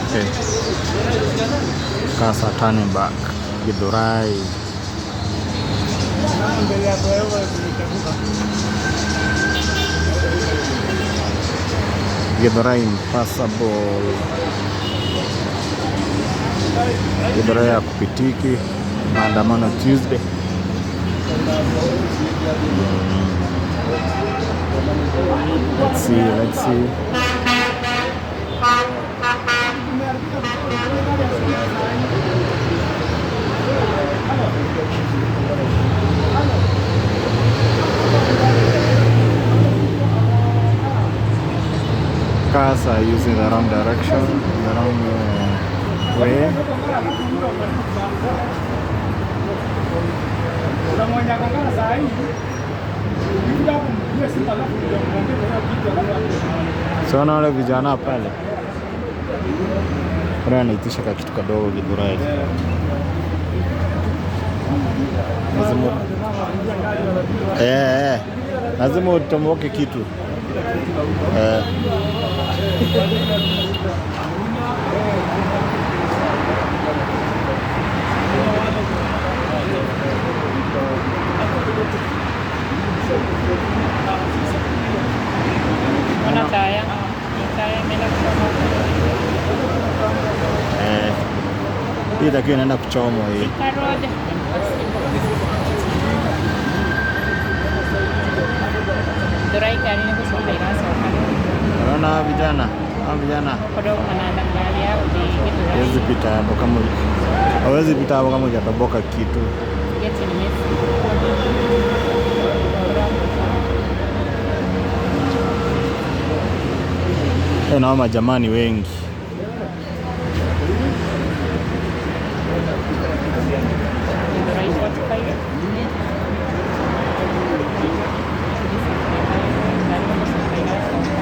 Okay. Cars are turning back. Githurai. Mbele ya flyover zilichafuka. Githurai impassable. Githurai ya kupitiki. Maandamano Tuesday. Let's see, let's see. Cars are using the wrong direction, the wrong way. Kuna mwenye akangana saa hii. Ukikuja hapo mpigie simu alafu ndio mwambie kwa hiyo kitu alafu. So wale vijana pale wale wanaitisha ka kitu kadogo Githurai. Lazima lazima utomoke kitu eh. Ona taya. Taya imeenda kuchoma. Eh. Hii itakiwa inaenda kuchomwa hii. Thika Road. Githurai ngari nĩ gũcoka iracoka. Unaona hawa vijana? Hawa vijana Korwo manatha ngari ya gũthiĩ Githurai. hawezi pita hapo kama hawezi pita hapo kama hujatoboka kitu. Getting messy. Eh, na majamani wengi. Githurai 45. Ngari nĩ gũcoka iracoka.